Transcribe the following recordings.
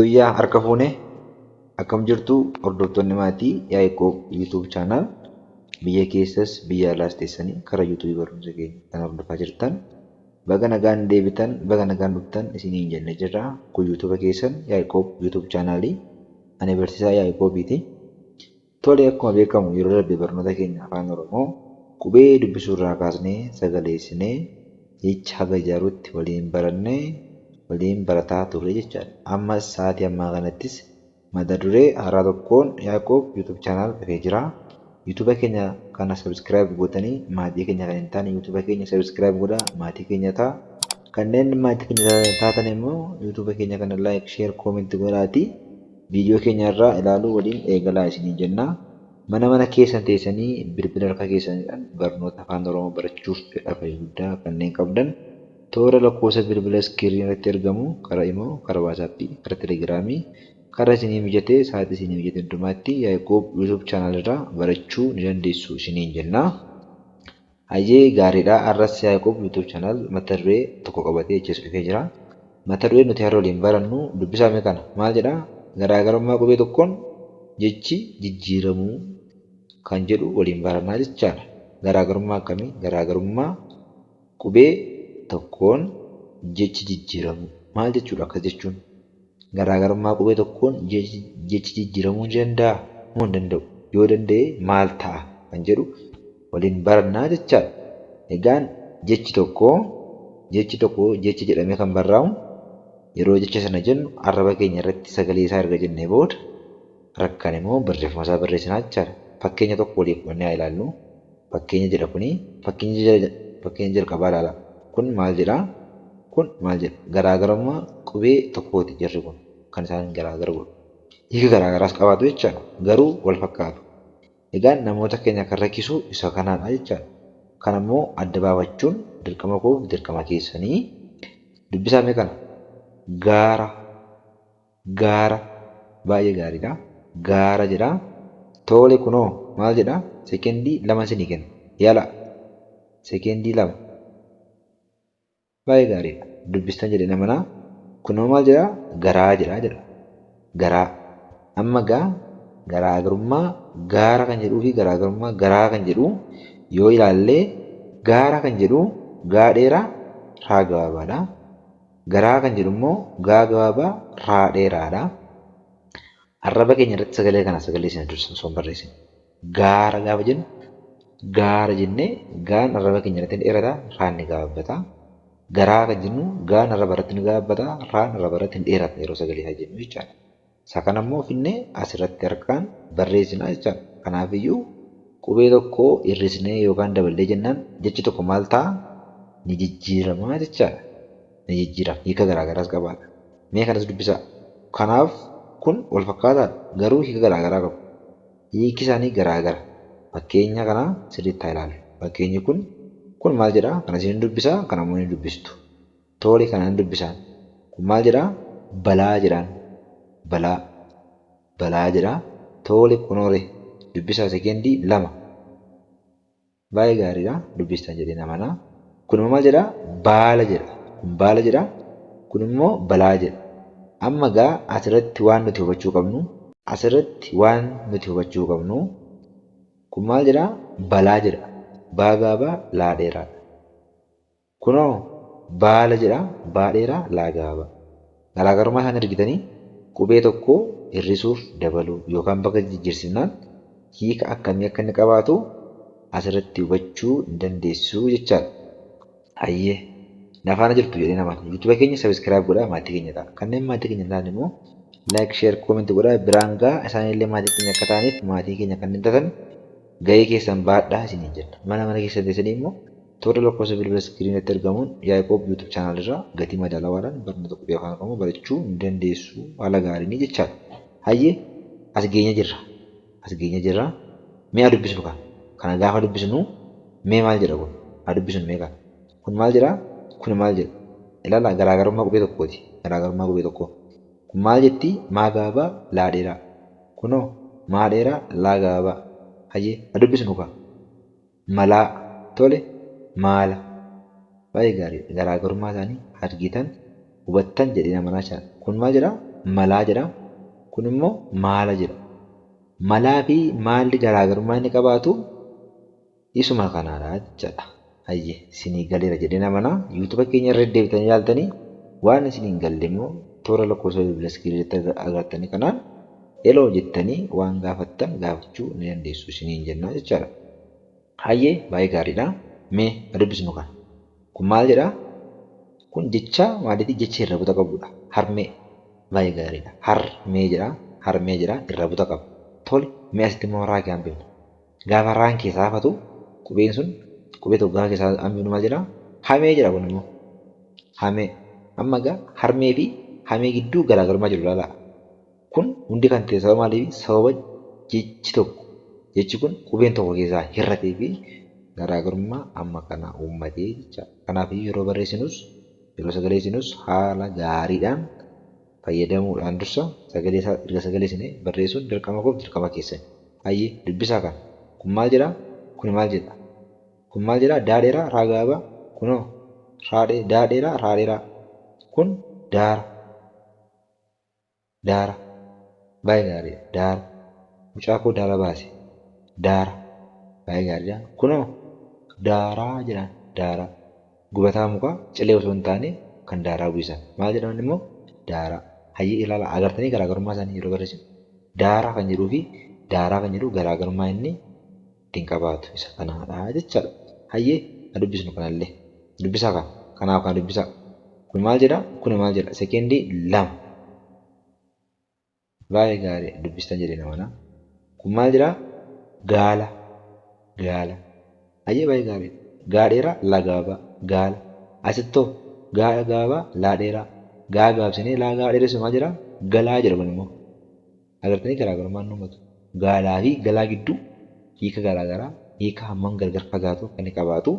Guyyaa harka fuune akkam jirtu hordoftoonni maatii Yaaqoob YouTube channel biyya keessas biyya alaas teessanii karaa YouTube barumsa keenya kan hordofaa jirtan baga nagaan deebitan baga nagaan dhuftan isiniin jenne jirra. Kun YouTube keessan Yaaqoob YouTube channelii ani barsiisaa Yaaqoobiiti. Tole akkuma beekamu yeroo darbe barnoota keenya afaan Oromoo qubee dubbisuu irraa kaasnee sagaleessinee jecha haga ijaaruutti waliin barannee waliin barataa turre jechaadha. Ammas sa'aatii ammaa kanattis mata duree haaraa tokkoon Yaaqoob YouTube channel dhufee jira. YouTube keenya kana subscribe gootanii maatii keenya kan hin taane YouTube keenya subscribe godhaa maatii keenya ta'a. Kanneen maatii keenya taatan immoo YouTube keenya kana like, share, comment godhaatii viidiyoo keenya irraa ilaaluu waliin eegalaa isiniin jenna. Mana mana keessan teessanii bilbila harka keessaniidhaan barnoota afaan Oromoo barachuuf fedha fi guddaa kanneen qabdan toora lakkoofsa bilbila iskiriinii irratti argamu karaa imo, karaa waatsaappii, karaa telegiraamii, karaa isinii mijatee sa'aatii isinii mijate hundumaatti Yaaqoob YouTube channel irraa barachuu ni dandeessu isiniin jenna. Hayyee gaariidha. Har'as Yaaqoob YouTube channel mata duree tokko qabatee achi as dhufee jira. Mata dureen nuti har'a waliin barannu dubbisaa mee kana maal jedha? Garaagarummaa qubee tokkoon jechi jijjiiramuu kan jedhu waliin barannaa jechaadha. Garaagarummaa akkamii? Garaagarummaa qubee tokkoon jechi jijjiiramuu. Maal jechuudha akkas jechuun? Garaagarummaa qubee tokkoon jechi jijjiiramuu ni danda'aa moo hin danda'u? Yoo danda'e maal ta'a kan jedhu waliin barannaa jechaadha. Egaan jechi tokko jechi tokko jecha jedhamee kan barraa'u yeroo jecha sana jennu arraba keenya irratti sagalee isaa erga jennee booda rakkan immoo barreeffama isaa barreessinaa jechaadha. Fakkeenya tokko waliif fudhannee haa ilaallu. Fakkeenya jedha kuni fakkeenya jalqabaa ilaala. Kun maal jedha? Kun maal jedha? Garaagarummaa qubee tokkooti jarri kun kan isaan garaagara godhu. Hiika garaagaraas qabaatu jechaadha. Garuu wal fakkaatu. Egaan namoota keenya kan rakkisu isa kanaadha jechaadha. Kana immoo adda baafachuun dirqama koof dirqama keessanii. Dubbisaa mee kana. Gaara. Gaara. Baay'ee gaariidha. Gaara jedha. Tole kunoo maal jedha? Sekendii 2 isinii kenna. Yala. Sekendii 2. Baay'ee gaariidha. Dubbistan jedheen amana. Kunoo maal jedha? Garaa jedha jedha. Garaa. Amma gaa garaagarummaa gaara kan jedhuu fi garaagarummaa garaa kan jedhu yoo ilaallee gaara kan jedhu gaa dheeraa raa gabaabaadha. Garaa kan jedhu immoo gaa gabaabaa raa dheeraadha. Arraba keenya irratti sagalee kana sagaleessina dursa osoo hin barreessin. Gaara gaafa jennu gaara jennee gaan arraba keenya irratti ni dheerata raan ni gabaabbata. Garaa kan jennu gaan arraba irratti ni gabaabbata raan arraba irratti ni dheerata yeroo sagalee isaa jennu jechaadha. Isa kana immoo finnee asirratti harkaan barreessina jechaadha. Kanaafiyyuu qubee tokko hir'isnee yookaan daballee jennaan jechi tokko maal ta'a? Ni jijjiirama jechaadha. Ni jijjiirama. Hiika garaagaraas qabaata. Mee kanas dubbisaa. Kanaaf kun wal fakkaataadha. Garuu hiika garaagaraa qabu. Hiiki isaanii garaagara. Fakkeenya kana sirriitti haa ilaallu. Fakkeenyi kun kun maal jedhaa? Kana isin dubbisaa, kana immoo ni dubbistu. Tole kana nan dubbisaan. Kun maal jedhaa? Balaa jedhaan. Balaa. Balaa jedhaa. Tole kunoore dubbisaa sekeendii 2. Baay'ee gaariidha. Dubbistan jedheen amana. Kun immoo maal jedhaa? Baala jedha. Kun baala jedha. Kun immoo balaa jedha. Amma gaa asirratti waan nuti hubachuu qabnu asirratti waan nuti hubachuu qabnu kun maal jedhaa? Balaa jedha. Baa gabaabaa laa dheeraadha. Kunoo baala jedha. Baa dheeraa laa gabaabaa. Garaagarummaa isaanii argitanii qubee tokko hir'isuuf dabaluu yookaan bakka jijjiirsifnaan hiika akkamii akka inni qabaatu asirratti hubachuu ni dandeessu jechaadha. Hayyee na faana jirtu jedhee namaan YouTube keenya subscribe godhaa maatii keenya ta'a. Kanneen maatii keenya hin taane immoo like, share, comment godhaa biraan gahaa isaanillee maatii keenya akka ta'aniif maatii keenya kanneen taatan gahee keessan baadhaa isiniin jenna. Mana mana keessan teessanii immoo toora lakkoofsa bilbila iskiriinii irratti argamuun Yaaqoob YouTube channel irraa gatii madaalawaadhaan barnoota qubee afaan Oromoo barachuu ni dandeessu haala gaariin jechaadha. Hayyee as geenye jirra. As geenye jirra. Mee haa dubbisnu kana. Kana gaafa dubbisnu mee maal jedha kun? Haa dubbisnu mee kana. Kun maal jedha? Kun maal jedha? Ilaala garaagarummaa qubee tokkooti. Garaagarummaa qubee tokkoo. Kun maal jetti? Maa gabaabaa laa dheeraa. Kunoo maa dheeraa laa gabaabaa. Hayyee haa dubbisnu kaa. Malaa. Tole maala. Baay'ee gaariidha. Garaagarummaa isaanii argitan hubattan jedheen amanaa jechaadha. Kun maal jedhaa? Malaa jedha. Kun immoo maala jedha. Malaa fi maalli garaagarummaa inni qabaatu isuma kanaadha jechaadha. Hayyee isinii galeera jedheen amana. YouTube keenya irra deddeebitanii ilaaltanii waan isinii hin galle immoo toora lakkoofsa bilbila iskiriinitti agartanii kanaan eloo jettanii waan gaafattan gaafachuu ni dandeessu isiniin jenna jechaadha. Hayyee baay'ee gaariidha. Mee haa dubbisnu kana. Kun maal jedhaa? Kun jecha maaliiti? Jecha irra buta qabudha. Harmee. Baay'ee gaariidha. Harmee jedha. Harmee jedha. Irra buta qaba. Tole mee asitti immoo raa kee hambifna. Gaafa raan keessaa hafatu qubeen sun qubee tokko gaafa keessaa hambifnu maal jedhaa? Hamee jedha kun immoo. Hamee. Amma egaa harmee fi hamee gidduu garaagarummaa jiru ilaalaa. Kun hundi kan ta'e sababa maaliifi? Sababa jechi tokko jechi kun qubeen tokko keessaa hir'atee fi garaagarummaa amma kana uummatee jechaadha. Kanaafiyyuu yeroo barreessinus yeroo sagaleessinus haala gaariidhaan fayyadamuudhaan dursa sagalee isaa erga sagaleessinee barreessuun dirqama koof dirqama keessani. Hayyee dubbisaa kana. Kun maal jedhaa? Kuni maal jedha? Kun maal jedhaa? Daa dheeraa raa gabaabaa. Kunoo raa daa dheeraa raa dheeraa. Kun daara. Daara. Baay'ee gaariidha. Daara. Mucaa koo daara baase. Daara. Baay'ee gaariidha. Kunoo daaraa jedhaan. Daaraa. Gubataa mukaa cilee osoo hin taane kan daaraa bu'isan. Maal jedhaman immoo daaraa. Hayyee ilaala agartanii garaagarummaa isaanii yeroo barreessinu. Daaraa kan jedhuu fi daaraa kan jedhu garaagarummaa inni ittiin qabaatu isa kanaadha jechaadha. Hayyee haa dubbisnu kanallee. Dubbisaa kana. Kanaaf kana dubbisaa. Kun maal jedha? Kun maal jedha? Sekeendii 2. Baay'ee gaarii dubbistan jedhee namana. Kun maal jedha? Gaala. Gaala. Hayyee baay'ee gaarii. Gaa dheeraa laa gabaabaa. Gaala. Asittoo gaa gabaabaa laa dheeraa. Gaa gabaabsinee laa gaa dheeressu maal jedha? Galaa jedha kun immoo. Agartanii garaagarummaan inni uummatu. Gaalaa fi galaa gidduu hiika garaagaraa hiika hammam gargar fagaatu akka inni qabaatu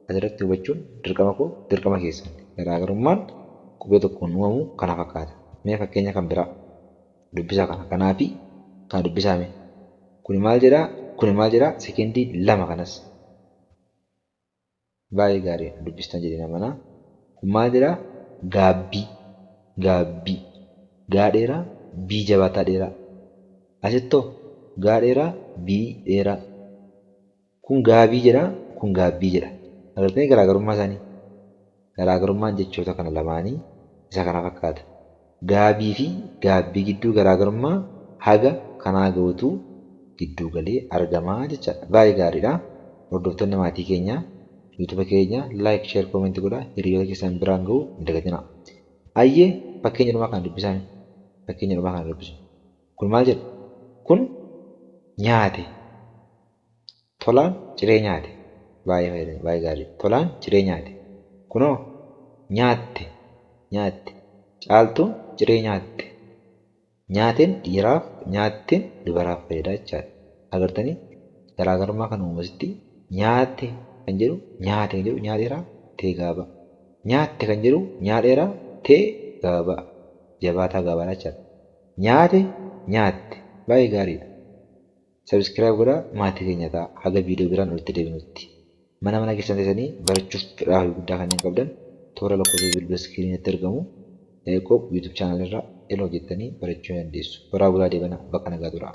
asirratti hubachuun dirqama koo dirqama keessan. Garaagarummaan qubee tokkoon uumamu kana fakkaata. Mee fakkeenya kan biraa dubbisaa kana kanaa fi kana dubbisaa mee. Kuni maal jedhaa? Kuni maal jedhaa? Sekeendii 2 kanas. Baay'ee gaariidha dubbistan jedheen amana. Kun maal jedhaa? Gaabbii. Gaabbii. Gaa dheeraa, bii jabaataa dheeraa. Asittoo gaa dheeraa, bii dheeraa. Kun gaabii jedha, kun gaabbii jedha. Agartanii garaagarummaa isaanii? Garaagarummaan jechoota kana lamaanii isa kana fakkaata. Gaabii fi gaabbii gidduu garaagarummaa haga kanaa gahutu gidduu galee argama jechaadha. Baay'ee gaariidha. Hordoftoonni maatii keenyaa YouTube keenya like, share, comment godhaa hiriyoota keessan biraan gahuu hin dagatinaa. Hayyee fakkeenya dhumaa kana dubbisaa mee. Fakkeenya dhumaa kana dubbisu. Kun maal jedha? Kun nyaate. Tolaan ciree nyaate. Baay'ee fayyadame baay'ee gaarii. Tolaan ciree nyaate. Kunoo nyaatte nyaatte. Caaltuun ciree nyaatte. Nyaateen dhiiraaf nyaatteen dubaraaf fayyada jechaadha. Agartanii garaagarummaa kan uumu asitti nyaate kan jedhu nyaate kan jedhu nyaadheeraa tee gaabaa. Nyaatte kan jedhu nyaadheeraa tee gaabaa. Jabaataa gaabaadha jechaadha. Nyaate nyaatte baay'ee gaariidha. Subscribe godhaa maatii keenya ta'a haga video biraan walitti deebinutti. Mana mana keessan teessanii barachuuf fedhaa fi guddaa kanneen qabdan toora lakkoofsa bilbila iskiriinitti argamu Yaaqoob YouTube channel irraa elo jettanii barachuu ni dandeessu. Horaa bulaa deebanaa bakka nagaa turaa.